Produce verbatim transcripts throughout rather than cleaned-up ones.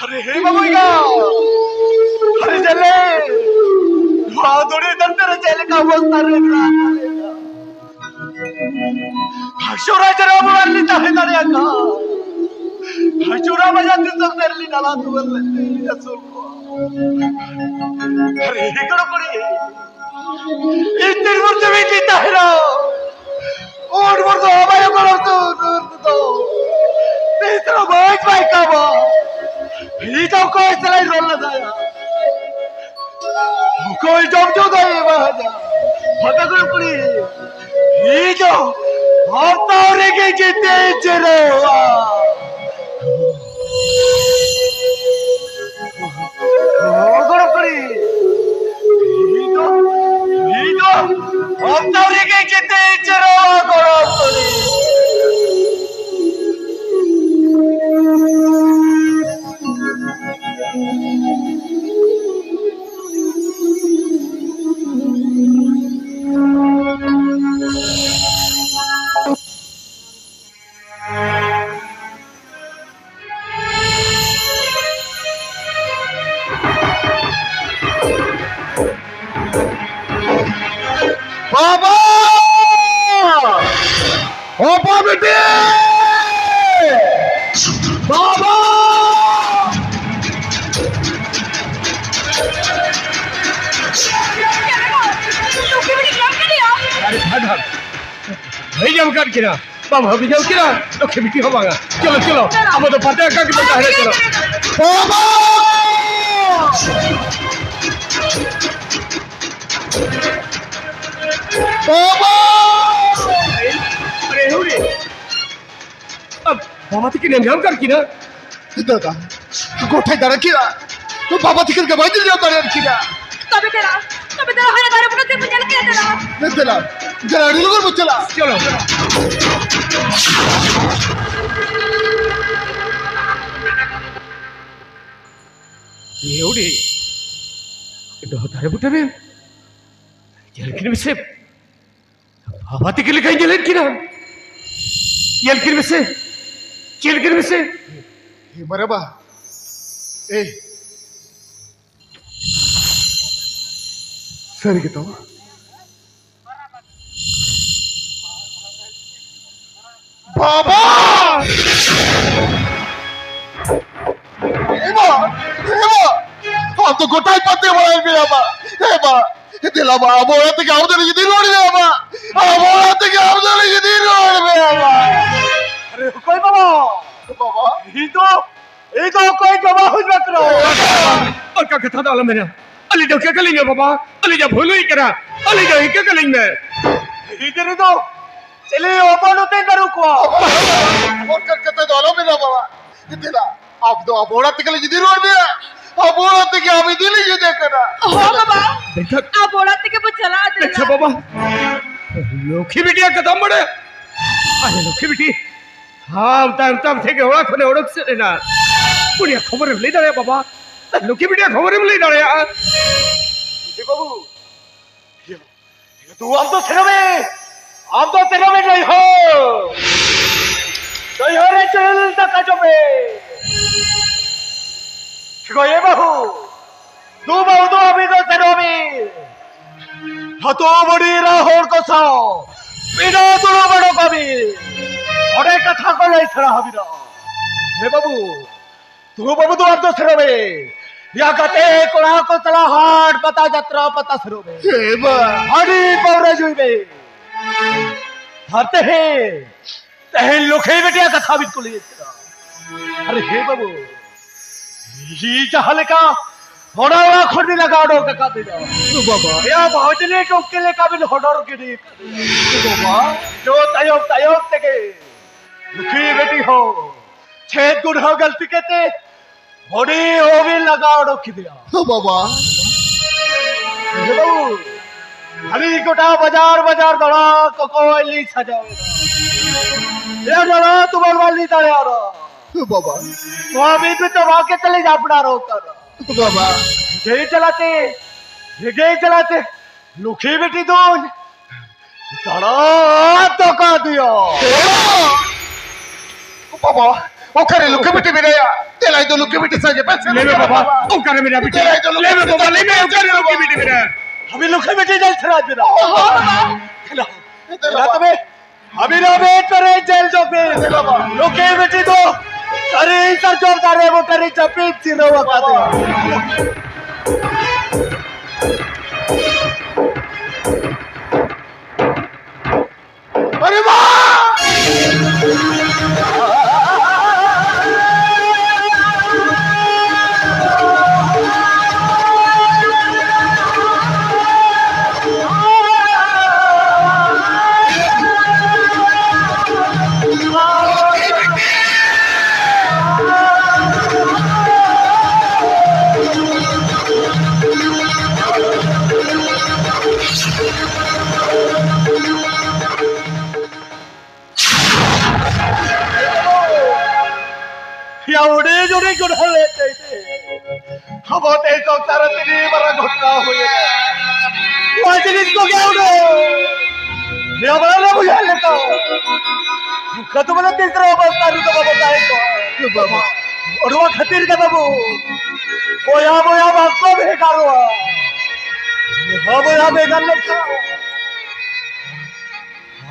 ᱟᱨᱮ ᱦᱮ ᱵᱟᱵᱩᱭ ᱜᱟ, ᱟᱨᱮ ᱡᱮᱞᱮ, ᱱᱚᱣᱟ ᱫᱩᱲᱤ ᱫᱷᱟᱹᱨᱛᱤ ᱨᱮ ᱪᱮᱫ ᱞᱮᱠᱟ ᱚᱵᱚᱥᱛᱟ ᱨᱮ ᱢᱮᱱᱟᱜ ᱟᱠᱟᱫ ᱞᱮᱭᱟ? ᱦᱟᱹᱥᱩᱨᱟ ᱡᱮᱨᱟ ᱵᱟᱵᱟ ᱨᱤᱞᱤ ᱛᱟᱦᱮᱸ ᱫᱟᱲᱮᱭᱟᱜ ᱠᱟᱱ, ᱦᱟᱹᱥᱩᱨᱟ ᱵᱟᱡᱟᱨ ᱫᱤᱥᱚᱢ ᱛᱮ ᱨᱤᱞᱤ ᱱᱟᱞᱟ ᱛᱩᱢᱟᱹᱞ ᱞᱮ ᱟᱹᱥᱩᱞ ᱠᱚᱣᱟ᱾ ᱟᱨᱮ ᱦᱮ ᱜᱚᱲᱚ ᱠᱩᱲᱤ, ᱤᱧ ᱛᱤᱱ ᱵᱷᱳᱨ ᱡᱤᱣᱤ ᱜᱮ ᱛᱟᱦᱮᱱᱟ, ᱩᱱ ᱵᱷᱳᱨ ᱫᱚ ᱟᱢᱟᱭ ᱜᱚᱲᱚ ᱫᱚ ᱱᱩᱨ ᱫᱚ ᱛᱤᱥ ᱨᱮ ᱵᱟᱹᱧ ᱵᱟᱭ ᱠᱟᱢᱟ᱾ ᱤᱧ ᱫᱚ ᱚᱠᱚᱭ ᱥᱟᱞᱟᱜ ᱨᱚᱲ ᱞᱮᱫᱟᱭᱟ? ᱚᱠᱚᱭ ᱡᱚᱢ ᱡᱚ ᱫᱚᱭ ᱮᱢᱟᱦᱟᱧᱟ? ᱵᱷᱟᱜᱟ ᱜᱚᱲᱚ ᱠᱩᱲᱤ, ᱤᱧ ᱫᱚ ᱦᱟᱛᱟᱣ ᱨᱮᱜᱮ ᱡᱤᱛᱟᱹᱧ ᱡᱤᱨᱟᱹᱣᱟ᱾ ᱜᱚᱲᱚ ᱠᱩᱲᱤ, ᱤᱧ ᱫᱚ, ᱤᱧ ᱫᱚ ᱦᱟᱛᱟᱣ ᱨᱮᱜᱮ ᱡᱤᱛᱟᱹᱧ ᱡᱤᱨᱟᱹᱣᱟ, ᱜᱚᱲᱚ ᱠᱩᱲᱤ᱾ ᱵᱟᱵᱟ! ᱦᱚᱯᱚᱱ ᱵᱤᱴᱤ! ᱵᱟᱵᱟ! ᱞᱩᱠᱷᱤ ᱵᱤᱴᱤ ᱧᱟᱢ ᱠᱮᱫᱮᱭᱟ᱾ ᱟᱨᱮ ᱦᱟᱴ ᱦᱟᱴ᱾ ᱵᱟᱹᱧ ᱧᱟᱢ ᱠᱟᱫ ᱠᱤᱱᱟ᱾ ᱵᱟᱢ ᱦᱟᱹᱵᱤ ᱧᱟᱢ ᱠᱤᱱᱟ᱾ ᱞᱩᱠᱷᱤ ᱵᱤᱴᱤ ᱦᱚᱸ ᱵᱟᱝᱟ᱾ ᱪᱚᱞᱚ, ᱪᱚᱞᱚ᱾ ᱟᱵᱚ ᱫᱚ ᱯᱟᱛᱟ ᱟᱠᱟ ᱜᱮᱵᱚᱱ ᱛᱟᱦᱮᱱᱟ, ᱪᱚᱞᱚ᱾ ᱵᱟᱵᱟ! ᱵᱟᱵᱟ! ᱟᱨᱮ, ᱦᱩᱲᱤ᱾ ᱟᱵ-, ᱵᱟᱵᱟ ᱛᱟᱹᱠᱤᱱ ᱮᱢ ᱧᱟᱢ ᱠᱟᱫ ᱠᱤᱱᱟ? ᱫᱟᱫᱟ, ᱜᱚᱴᱟᱭ ᱫᱟᱬᱟ ᱠᱮᱫᱟ᱾ ᱵᱟᱵᱟ ᱛᱟᱹᱠᱤᱱ ᱜᱮ ᱵᱟᱭ ᱧᱮᱞ ᱧᱟᱢ ᱫᱟᱲᱮᱭᱟᱫ ᱠᱤᱱᱟ᱾ ᱛᱚᱵᱮ ᱫᱮᱞᱟ, ᱛᱚᱵᱮ ᱫᱮᱞᱟ, ᱦᱟᱱᱟ ᱫᱟᱨᱮ ᱵᱩᱴᱟᱹ ᱥᱮᱫ ᱵᱚᱱ ᱧᱮᱞ ᱠᱮᱫᱟ, ᱫᱮᱞᱟ᱾ ᱫᱮᱞᱟ, ᱫᱮᱞᱟ, ᱟᱹᱰᱤ ᱞᱚᱜᱚᱱ ᱵᱚᱱ ᱪᱟᱞᱟᱜᱼᱟ᱾ ᱪᱚᱞᱚ᱾ ᱮ ᱦᱩᱰᱤ, ᱫᱚᱦᱚ ᱫᱟᱨᱮ ᱵᱩᱴᱟᱹ ᱨᱮ ᱧᱮᱞ ᱠᱤᱱ ᱢᱮᱥᱮ᱾ ᱵᱟᱵᱟ ᱛᱟᱹᱠᱤᱱ ᱞᱮᱠᱟᱧ ᱧᱮᱞᱮᱫ ᱠᱤᱱᱟ᱾ ᱧᱮᱞ ᱠᱤᱱ ᱢᱮᱥᱮ, ᱧᱮᱞ ᱠᱤᱱ ᱢᱮᱥᱮ᱾ ᱮ ᱢᱟᱨᱟᱵᱟ, ᱮ, ᱥᱟᱹᱨᱤ ᱜᱮᱛᱚ᱾ ᱵᱟᱵᱟ! ᱮ ᱵᱟ! ᱮ ᱵᱟ! ᱟᱢ ᱫᱚ ᱜᱚᱴᱟᱭ ᱯᱟᱛᱮ ᱵᱟᱲᱟᱭ ᱢᱮᱭᱟ ᱵᱟ᱾ ᱮ ᱵᱟ! ᱫᱮᱞᱟ ᱵᱟ, ᱟᱵᱚ ᱚᱲᱟᱜ ᱛᱮᱜᱮ ᱟᱵᱚ ᱫᱚᱞᱮ ᱤᱫᱤ ᱨᱩᱣᱟᱹᱲ ᱢᱮᱭᱟ ᱵᱟ᱾ ᱟᱵᱚ ᱚᱲᱟᱜ ᱛᱮᱜᱮ ᱟᱵᱚ ᱫᱚᱞᱮ ᱤᱫᱤ ᱨᱩᱣᱟᱹᱲ ᱢᱮᱭᱟ ᱵᱟ᱾ ᱟᱨᱮ ᱚᱠᱚᱭ ᱵᱟᱵᱟ? ᱵᱟᱵᱟ! ᱤᱧ ᱫᱚ, ᱤᱧ ᱫᱚ ᱚᱠᱚᱭ ᱫᱚ ᱵᱟ ᱦᱩᱭ ᱵᱟᱠᱨᱚ᱾ ᱚᱱᱠᱟ ᱠᱟᱛᱷᱟ ᱫᱚ ᱟᱞᱚᱢ ᱢᱮᱱᱟ᱾ ᱟᱹᱞᱤᱧ ᱫᱚ ᱤᱠᱟᱹ ᱠᱟᱹᱞᱤᱧ ᱢᱮ ᱵᱟᱵᱟ᱾ ᱟᱹᱞᱤᱧ ᱫᱚ ᱵᱷᱩᱞ ᱦᱩᱭ ᱠᱟᱱᱟ᱾ ᱟᱹᱞᱤᱧ ᱫᱚ ᱤᱠᱟᱹ ᱠᱟᱹᱞᱤᱧ ᱢᱮ᱾ ᱤᱧ ᱨᱮ ᱫᱚ ᱪᱤᱞᱤ ᱦᱚᱯᱚᱱ ᱩᱛᱟᱹᱨ ᱵᱟᱹᱱᱩᱜ ᱠᱚᱣᱟ᱾ ᱚᱱᱠᱟᱱ ᱠᱟᱛᱷᱟ ᱫᱚ ᱟᱞᱚᱢ ᱢᱮᱱᱟ ᱵᱟᱵᱟ᱾ ᱫᱮᱞᱟ, ᱟᱢ ᱫᱚ ᱟᱵᱚ ᱚᱲᱟᱜ ᱛᱮᱜᱮ ᱞᱮ ᱤᱫᱤ ᱨᱩᱣᱟᱹᱲ ᱢᱮᱭᱟ᱾ ᱟᱵᱚ ᱚᱲᱟᱜ ᱛᱮᱜᱮ ᱟᱢ ᱤᱫᱤ ᱞᱟᱹᱜᱤᱫ ᱦᱮᱡ ᱟᱠᱟᱱᱟ᱾ ᱦᱚᱸ ᱵᱟᱵᱟ, ᱢᱮᱱᱠᱷᱟᱱ ᱟᱵᱚ ᱚᱲᱟᱜ ᱛᱮᱜᱮ ᱵᱚ ᱪᱟᱞᱟᱜᱼᱟ, ᱫᱮᱞᱟ᱾ ᱟᱪᱪᱷᱟ ᱵᱟᱵᱟ, ᱞᱚᱠᱠᱷᱤ ᱵᱤᱴᱤᱭᱟᱜ ᱠᱟᱛᱷᱟᱢ ᱵᱟᱲᱟᱭᱟ? ᱟᱨᱮ ᱞᱚᱠᱠᱷᱤ ᱵᱤᱴᱤ, ᱟᱢ ᱛᱟᱭᱚᱢ ᱛᱟᱭᱚᱢ ᱛᱮᱜᱮ ᱚᱲᱟᱜ ᱠᱷᱚᱱᱮ ᱚᱰᱚᱠ ᱥᱮᱫ ᱮᱱᱟ᱾ ᱩᱱᱤᱭᱟᱜ ᱠᱷᱚᱵᱚᱨᱮᱢ ᱞᱟᱹᱭ ᱫᱟᱲᱮᱭᱟᱜᱼᱟ ᱵᱟᱵᱟ? ᱞᱚᱠᱠᱷᱤ ᱵᱤᱴᱤᱭᱟᱜ ᱠᱷᱚᱵᱚᱨᱮᱢ ᱞᱟᱹᱭ ᱫᱟᱲᱮᱭᱟᱜᱼᱟ? ᱵᱤᱴᱤ ᱵᱟᱹᱵᱩ, ᱤᱭᱟᱹ, ᱤᱭᱟᱹ ᱫᱩ ᱟᱢ ᱫᱚ ᱥᱮᱱᱚᱜ ᱢᱮ, ᱟᱢ ᱫᱚ ᱥᱮᱱᱚᱜ ᱢᱮ, ᱰᱟᱹᱭᱦᱟᱹ᱾ ᱰᱟᱹᱭᱦᱟᱹ ᱨᱮ ᱡᱤᱞ ᱫᱟᱠᱟ ᱡᱚᱢ ᱢᱮ᱾ ᱴᱷᱤᱠ ᱜᱮᱭᱟ ᱵᱟᱹᱦᱩ, ᱫᱩ ᱵᱟᱹᱦᱩ ᱫᱚ ᱟᱹᱵᱤᱱ ᱫᱚ ᱥᱮᱱᱚᱜ ᱢᱮ᱾ ᱦᱟᱛᱚ ᱵᱚᱰᱤ ᱨᱟ ᱦᱚᱲ ᱠᱚ ᱥᱟᱶ ᱵᱤᱱᱟᱹ ᱫᱩᱲᱩᱵ ᱵᱟᱲᱟ ᱠᱟᱹᱢᱤ ᱚᱸᱰᱮ ᱠᱟᱛᱷᱟ ᱠᱚ ᱞᱟᱹᱭ ᱥᱟᱲᱟ ᱦᱟᱹᱵᱤᱱᱟ᱾ ᱦᱮ ᱵᱟᱹᱵᱩ, ᱛᱩ ᱵᱟᱹᱵᱩ ᱫᱚ ᱟᱨ ᱫᱚ ᱥᱮᱨᱚ ᱵᱮ᱾ ᱭᱟ ᱜᱟᱛᱮ ᱠᱚᱲᱟ ᱠᱚ ᱥᱟᱞᱟ ᱦᱟᱴ ᱯᱟᱛᱟ ᱡᱟᱛᱨᱟ ᱯᱟᱛᱟ ᱥᱮᱨᱚ ᱵᱮ᱾ ᱦᱮ ᱵᱟ᱾ ᱦᱟᱺᱰᱤ ᱯᱟᱹᱣᱨᱟᱹ ᱧᱩᱭ ᱵᱮ᱾ ᱦᱟᱱᱛᱮ ᱦᱮ᱾ ᱛᱮᱦᱮᱧ ᱞᱩᱠᱷᱤ ᱵᱤᱴᱤᱭᱟᱜ ᱠᱟᱛᱷᱟ ᱵᱤᱱ ᱠᱩᱞᱤᱭᱮᱫ ᱠᱟᱱᱟ᱾ ᱟᱨᱮ ᱦᱮ ᱵᱟᱹᱵᱩ, ᱤᱧ ᱡᱟᱦᱟᱸ ᱞᱮᱠᱟ ᱚᱱᱟ ᱚᱲᱟᱜ ᱠᱷᱚᱱ ᱵᱤᱱ ᱞᱟᱜᱟ ᱚᱰᱚᱠ ᱟᱠᱟᱫ ᱞᱤᱧᱟ᱾ ᱮ ᱵᱟᱵᱟ᱾ ᱮᱭᱟ ᱵᱷᱟᱹᱡᱽᱞᱤ ᱴᱩᱝᱠᱤ ᱞᱮᱠᱟ ᱵᱤᱱ ᱦᱚᱰᱚᱨ ᱜᱤᱰᱤ ᱟᱠᱟᱫ ᱞᱤᱧᱟ᱾ ᱮ ᱵᱟᱵᱟ᱾ ᱡᱚ ᱛᱟᱭᱚᱢ ᱛᱟᱭᱚᱢ ᱛᱮᱜᱮ ᱞᱩᱠᱷᱤ ᱵᱤᱴᱤ ᱦᱚᱸ ᱪᱮᱫ ᱜᱩᱱᱦᱟᱹ ᱜᱟᱹᱞᱛᱤ ᱠᱟᱛᱮ ᱦᱚᱰᱤ ᱦᱚᱸ ᱵᱤᱱ ᱞᱟᱜᱟ ᱚᱰᱚᱠ ᱠᱮᱫᱮᱭᱟ᱾ ᱮ ᱵᱟᱵᱟ᱾ ᱮ ᱵᱟᱹᱵᱩ, ᱟᱹᱰᱤ ᱜᱚᱴᱟ ᱵᱟᱡᱟᱨ ᱵᱟᱡᱟᱨ ᱫᱟᱬᱟ ᱠᱚᱠᱚᱭ ᱞᱤᱧ ᱥᱟᱡᱟᱣ ᱮᱫᱟ᱾ ᱮ ᱫᱟᱬᱟ ᱛᱩᱢᱟᱹᱞ ᱵᱟᱞᱤᱧ ᱫᱟᱲᱮᱭᱟᱜᱼᱟ᱾ ᱮ ᱵᱟᱵᱟ᱾ ᱱᱚᱣᱟ ᱢᱤᱫ ᱵᱤᱛᱟᱹ ᱵᱟᱝ ᱠᱟᱛᱮ ᱞᱤᱧ ᱟᱯᱱᱟᱨᱚᱜ ᱠᱟᱱᱟ᱾ ᱮ ᱵᱟᱵᱟ᱾ ᱜᱟᱹᱭ ᱪᱟᱞᱟᱛᱮ, ᱜᱟᱹᱭ ᱪᱟᱞᱟᱛᱮ ᱞᱩᱠᱷᱤ ᱵᱤᱴᱤ ᱫᱚᱧ ᱫᱟᱬᱟ ᱛᱟᱠᱟ ᱫᱮᱭᱟ᱾ ᱵᱟᱵᱟ, ᱚᱠᱟᱨᱮ ᱞᱩᱠᱷᱤ ᱵᱤᱴᱤ ᱢᱮᱱᱟᱭᱟ? ᱛᱮᱞᱟᱭ ᱫᱚ ᱞᱩᱠᱷᱤ ᱵᱤᱴᱤ ᱥᱟᱡᱮ ᱯᱮ᱾ ᱞᱟᱹᱭ ᱢᱮ ᱵᱟᱵᱟ, ᱚᱠᱟᱨᱮ ᱢᱮᱱᱟᱭᱟ ᱵᱤᱴᱤ? ᱛᱮᱞᱟᱭ ᱫᱚ ᱞᱩᱠᱷᱤ ᱞᱟᱹᱭ ᱢᱮ ᱵᱤᱴᱤ ᱵᱟᱵᱟ, ᱥᱟᱡᱮ ᱞᱟᱹᱭ ᱢᱮ, ᱯᱮ᱾ ᱚᱠᱟᱨᱮ ᱞᱩᱠᱷᱤ ᱵᱤᱴᱤ ᱢᱮᱱᱟᱭᱟ? ᱟᱹᱵᱤᱱ ᱞᱩᱠᱷᱤ ᱵᱤᱴᱤ ᱧᱮᱞ ᱥᱟᱱᱟᱭᱮᱫ ᱵᱤᱱᱟ? ᱵᱟᱵᱟ᱾ ᱫᱮᱞᱟ, ᱫᱮᱞᱟ ᱛᱚᱵᱮ, ᱟᱹᱵᱤᱱ ᱟᱵᱮᱱ ᱯᱮᱨᱮ ᱧᱮᱞ ᱡᱚᱝ ᱵᱤᱱ᱾ ᱫᱮᱞᱟ ᱵᱟᱵᱟ᱾ ᱞᱩᱠᱷᱤ ᱵᱤᱴᱤ ᱫᱚ ᱥᱟᱹᱨᱤ ᱥᱟᱨᱡᱚᱢ ᱫᱟᱨᱮ ᱵᱩᱴᱟᱹ ᱨᱮ ᱡᱟᱹᱯᱤᱫ ᱡᱤᱨᱟᱹᱣ ᱟᱠᱟᱫᱮᱭᱟ᱾ ᱟᱨᱮ ᱵᱟ! ᱭᱟ ᱦᱩᱰᱤᱧ ᱦᱩᱰᱤᱧ ᱜᱚᱰᱟ ᱞᱮ ᱛᱮ ᱛᱮ᱾ ᱟᱵᱚ ᱛᱮ ᱥᱚᱝᱥᱟᱨ ᱨᱮ ᱛᱤᱱᱤ ᱢᱟᱨᱟᱝ ᱜᱷᱚᱴᱱᱟ ᱦᱩᱭ ᱮᱱᱟ᱾ ᱱᱚᱣᱟ ᱡᱤᱱᱤᱥ ᱠᱚ ᱜᱮ ᱩᱰᱩᱠ᱾ ᱱᱤᱭᱟᱹ ᱵᱟᱨ ᱞᱮ ᱵᱩᱡᱷᱟᱹᱣ ᱞᱮᱠᱟ᱾ ᱱᱚᱝᱠᱟ ᱫᱚ ᱵᱚᱞᱮ ᱛᱤᱥ ᱨᱮᱦᱚᱸ ᱵᱟᱝ ᱛᱟᱦᱮᱸ ᱠᱚᱜᱼᱟ᱾ ᱵᱟᱵᱟ᱾ ᱚᱱᱟ ᱠᱷᱟᱹᱛᱤᱨ ᱜᱮ ᱵᱟᱹᱵᱩ᱾ ᱵᱚᱭᱦᱟ ᱵᱚᱭᱦᱟ ᱵᱟᱝ ᱠᱚ ᱵᱷᱮᱜᱟᱨᱚᱜᱼᱟ᱾ ᱦᱟᱵᱚ ᱦᱟᱵᱮ ᱜᱟᱱ ᱞᱮᱠᱷᱟᱱ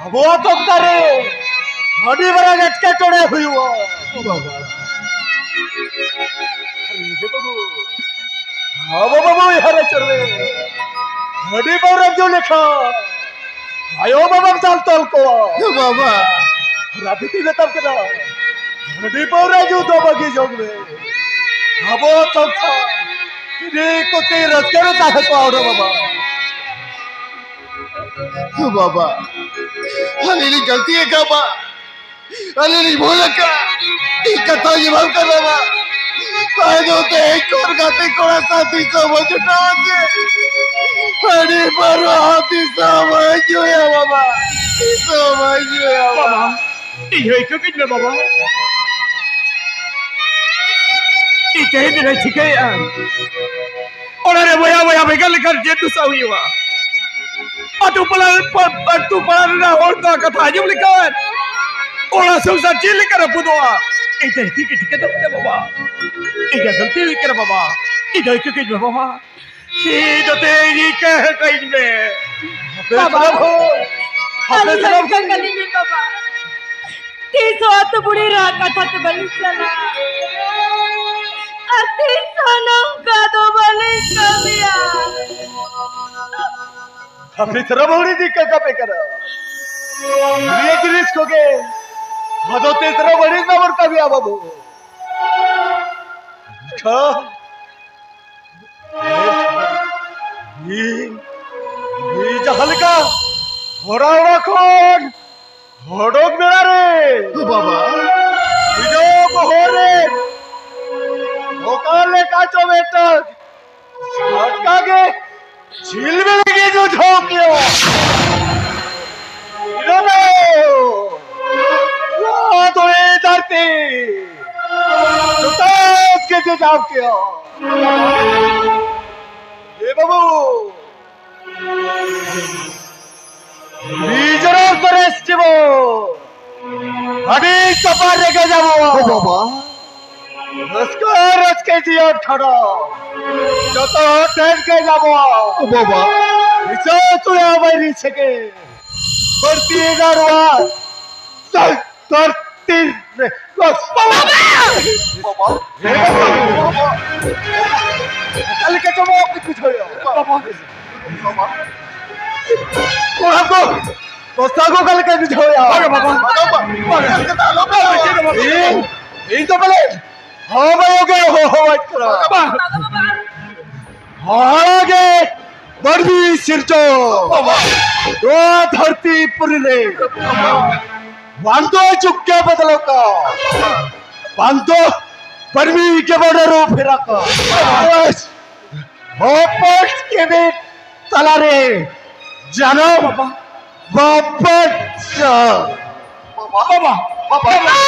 ᱟᱵᱚᱣᱟᱜ ᱥᱚᱝᱥᱟᱨ ᱨᱮ ᱟᱹᱰᱤ ᱢᱟᱨᱟᱝ ᱮᱴᱠᱮᱴᱚᱬᱮ ᱦᱩᱭᱩᱜᱼᱟ᱾ ᱵᱟᱵᱟ᱾ ᱟᱵᱚ ᱵᱟᱵᱟ ᱩᱭᱦᱟᱹᱨ ᱟᱹᱪᱩᱨ ᱢᱮ᱾ ᱦᱟᱺᱰᱤ ᱯᱟᱹᱣᱨᱟᱹ ᱧᱩ ᱞᱮᱠᱷᱟᱱ ᱟᱭᱳ ᱵᱟᱵᱟᱢ ᱫᱟᱞ ᱛᱚᱞ ᱠᱚᱣᱟ᱾ ᱵᱟᱵᱟ᱾ ᱨᱟᱵᱤᱛᱤ ᱢᱮᱛᱟᱢ ᱠᱟᱱᱟ, ᱦᱟᱺᱰᱤ ᱯᱟᱹᱣᱨᱟᱹ ᱧᱩ ᱫᱚ ᱵᱟᱹᱜᱤ ᱡᱚᱝ ᱢᱮ᱾ ᱟᱵᱚ ᱥᱚᱝᱥᱟᱨ ᱟᱹᱰᱤ ᱠᱩᱥᱤ ᱨᱟᱹᱥᱠᱟᱹ ᱨᱮ ᱛᱟᱦᱮᱸ ᱠᱚᱜᱼᱟ ᱚᱸᱰᱮ ᱵᱟᱵᱟ᱾ ᱵᱟᱵᱟ, ᱟᱹᱞᱤᱧ ᱞᱤᱧ ᱜᱟᱹᱞᱛᱤ ᱟᱠᱟᱫ ᱵᱟ᱾ ᱟᱹᱞᱤᱧ ᱞᱤᱧ ᱵᱷᱩᱞ ᱟᱠᱟᱫ᱾ ᱤᱧ ᱠᱟᱛᱷᱟ ᱜᱮ ᱵᱟᱝ ᱠᱟᱱᱟ ᱵᱟ᱾ ᱛᱟᱭᱱᱚᱢ ᱛᱮ ᱦᱮᱡ ᱠᱚᱜ ᱜᱟᱛᱮ ᱠᱚᱲᱟ ᱥᱟᱶ ᱫᱤᱥᱚᱢ ᱦᱚᱸ ᱡᱚᱴᱟᱣ ᱟᱛᱮ᱾ ᱦᱟᱺᱰᱤ ᱯᱟᱹᱣᱨᱟᱹ ᱦᱚᱸ ᱫᱤᱥᱚᱢ ᱦᱚᱸ ᱧᱩᱭᱟ ᱵᱟᱵᱟ᱾ ᱫᱤᱥᱚᱢ ᱦᱚᱸ ᱧᱩᱭᱟ ᱵᱟᱵᱟ᱾ ᱵᱟᱵᱟ, ᱤᱧ ᱦᱚᱸ ᱤᱠᱟᱹ ᱠᱟᱹᱧ ᱢᱮ ᱵᱟᱵᱟ᱾ ᱤᱧ ᱛᱮᱦᱮᱧ ᱫᱤᱱ ᱪᱤᱠᱟᱹᱭᱮᱫᱼᱟ? ᱚᱲᱟᱜ ᱨᱮ ᱵᱚᱭᱦᱟ ᱵᱚᱭᱦᱟ ᱵᱷᱮᱜᱟᱨ ᱞᱮᱠᱷᱟᱱ ᱪᱮᱫ ᱫᱚᱥᱟ ᱦᱩᱭᱩᱜᱼᱟ? ᱟᱹᱛᱩ ᱯᱟᱲᱟ, ᱯᱟ-, ᱟᱹᱛᱩ ᱯᱟᱲᱟ ᱨᱮᱱᱟᱜ ᱦᱚᱲ ᱠᱚᱣᱟᱜ ᱠᱟᱛᱷᱟ ᱟᱸᱡᱚᱢ ᱞᱮᱠᱷᱟᱱ ᱚᱲᱟᱜ ᱥᱚᱝᱥᱟᱨ ᱪᱮᱫ ᱞᱮᱠᱟ ᱨᱟᱹᱯᱩᱫᱚᱜᱼᱟ? ᱤᱧ ᱛᱮᱦᱮᱧ ᱴᱷᱤᱠ ᱴᱷᱤᱠᱟᱹ ᱛᱟᱵᱚᱱᱟ ᱵᱟᱵᱟ᱾ ᱤᱧᱟᱹᱜ ᱜᱟᱹᱞᱛᱤ ᱦᱩᱭ ᱠᱟᱱᱟ ᱵᱟᱵᱟ᱾ ᱤᱧ ᱫᱚ ᱤᱠᱟᱹ ᱠᱟᱹᱧ ᱢᱮ ᱵᱟᱵᱟ᱾ ᱤᱧ ᱫᱚ ᱛᱮᱦᱮᱧ ᱤᱠᱟᱹ ᱠᱟᱹᱧ ᱢᱮ᱾ ᱵᱟᱵᱟ᱾ ᱦᱟᱯᱮ ᱥᱟᱱᱟᱢ ᱦᱚᱲ, ᱦᱟᱯᱮ ᱟᱹᱞᱤᱧ ᱥᱟᱱᱟᱢ ᱦᱚᱸ ᱤᱠᱟᱹ ᱦᱚᱲ᱾ ᱠᱟᱹᱞᱤᱧ ᱢᱮ ᱵᱟᱵᱟ᱾ ᱛᱤᱥ ᱦᱚᱸ ᱟᱹᱛᱩ ᱵᱩᱲᱦᱤ ᱨᱟᱜ ᱠᱟᱛᱷᱟ ᱛᱮ ᱵᱟᱹᱞᱤᱧ ᱪᱟᱞᱟᱜᱼᱟ᱾ ᱟᱨ ᱛᱤᱥ ᱦᱚᱸ ᱱᱚᱝᱠᱟ ᱫᱚ ᱵᱟᱹᱞᱤᱧ ᱠᱟᱹᱢᱤᱭᱟ᱾ ᱦᱟᱯᱮ ᱥᱟᱱᱟᱢ ᱦᱚᱲ ᱤᱫᱤ ᱠᱟᱠᱟ ᱯᱮ ᱠᱟᱱᱟ᱾ ᱱᱤᱭᱟᱹ ᱡᱤᱱᱤᱥ ᱠᱚᱜᱮ ᱟᱫᱚ ᱛᱤᱥ ᱨᱮ ᱵᱟᱹᱲᱤᱡ ᱵᱟᱵᱚᱱ ᱠᱟᱹᱢᱤᱭᱟ ᱵᱟᱹᱵᱩ᱾ ᱟᱪᱪᱷᱟ᱾ ᱤᱧ, ᱤᱧ ᱡᱟᱦᱟᱸ ᱞᱮᱠᱟ ᱦᱚᱲᱟ ᱚᱲᱟᱜ ᱠᱷᱚᱱ ᱦᱚᱰᱚᱜ ᱵᱮᱲᱟ ᱨᱮ ᱵᱟᱵᱟ᱾ ᱤᱧᱟᱹᱜ ᱵᱚᱦᱚᱜ ᱨᱮ ᱚᱠᱟ ᱞᱮᱠᱟ ᱪᱚ ᱢᱤᱫᱴᱟᱝ ᱡᱷᱟᱴᱠᱟ ᱜᱮ ᱡᱷᱤᱞᱢᱤᱞ ᱜᱮ ᱧᱩᱨᱦᱟᱹᱣ ᱠᱮᱭᱟ᱾ ᱤᱱᱟᱹ ᱛᱟᱭᱚᱢ ᱱᱚᱣᱟ ᱫᱷᱩᱲᱤ ᱫᱷᱟᱹᱨᱛᱤ ᱡᱚᱛᱚ ᱜᱮ ᱡᱟᱡᱟᱣ ᱠᱮᱭᱟ᱾ ᱮ ᱵᱟᱹᱵᱩ, ᱱᱤᱡᱚᱨ ᱥᱚᱨᱮᱥ ᱡᱤᱵᱚᱱ ᱟᱹᱰᱤ ᱪᱚᱯᱟᱨ ᱨᱮᱜᱮ ᱧᱟᱢᱚᱜᱼᱟ᱾ ᱳ ᱵᱟᱵᱟ᱾ ᱨᱟᱹᱥᱠᱟᱹ, ᱨᱟᱹᱥᱠᱟᱹ ᱡᱤᱭᱚᱱ ᱠᱷᱟᱸᱰᱟᱣ ᱡᱚᱛᱚ ᱦᱚᱲ ᱴᱷᱮᱱ ᱜᱮ ᱧᱟᱢᱚᱜᱼᱟ᱾ ᱵᱟᱵᱟ᱾ ᱵᱤᱪᱟᱹᱨ ᱪᱩᱲᱤᱭᱟ ᱵᱟᱭᱨᱤ ᱥᱮᱜᱮ ᱵᱟᱹᱲᱛᱤ ᱮᱱᱟ ᱱᱚᱣᱟ ᱫᱷᱟᱹᱨᱛᱤ ᱨᱮ᱾ ᱵᱟᱵᱟ! ᱵᱟᱵᱟ! ᱚᱠᱟ ᱞᱮᱠᱟ ᱪᱚ ᱵᱟᱵᱟ ᱯᱮ ᱵᱩᱡᱷᱟᱹᱣᱮᱫᱼᱟ? ᱵᱟᱵᱟ! ᱵᱟᱵᱟ! ᱠᱚᱲᱟ ᱠᱚ, ᱜᱚᱥᱟ ᱠᱚ ᱚᱠᱟ ᱞᱮᱠᱟ ᱵᱩᱡᱷᱟᱹᱣᱮᱫᱼᱟ? ᱵᱟᱝᱟ ᱵᱟᱵᱟ᱾ ᱵᱟᱝᱟ ᱵᱟᱵᱟ᱾ ᱵᱟᱝᱟ᱾ ᱤᱧ, ᱤᱧ ᱫᱚ ᱵᱚᱞᱮ ᱦᱚᱦᱚ ᱵᱟᱭᱚ ᱜᱮ ᱦᱚᱦᱚᱣᱟᱭ ᱠᱟᱱᱟ᱾ ᱵᱟᱵᱟ! ᱦᱚᱦᱚ ᱜᱮ ᱢᱟᱹᱱᱢᱤ ᱥᱤᱨᱡᱚᱱ᱾ ᱵᱟᱵᱟ! ᱱᱚᱣᱟ ᱫᱷᱟᱹᱨᱛᱤ ᱯᱩᱨᱤ ᱨᱮ ᱵᱟᱝ ᱫᱚ ᱡᱩᱜᱽ ᱜᱮ ᱵᱚᱫᱚᱞᱚᱜ ᱠᱟᱱ, ᱵᱟᱝ ᱫᱚ ᱢᱟᱹᱱᱢᱤ ᱜᱮ ᱵᱚᱱ ᱟᱹᱨᱩ ᱯᱷᱮᱨᱟᱜ ᱠᱟᱱ᱾ ᱦᱚᱯᱚᱱ ᱠᱮᱵᱮ ᱛᱟᱞᱟᱨᱮ ᱡᱟᱱᱟᱢ ᱵᱟᱯᱟᱪᱟ᱾ ᱵᱟᱵᱟ, ᱵᱟᱵᱟ, ᱵᱟᱵᱟ᱾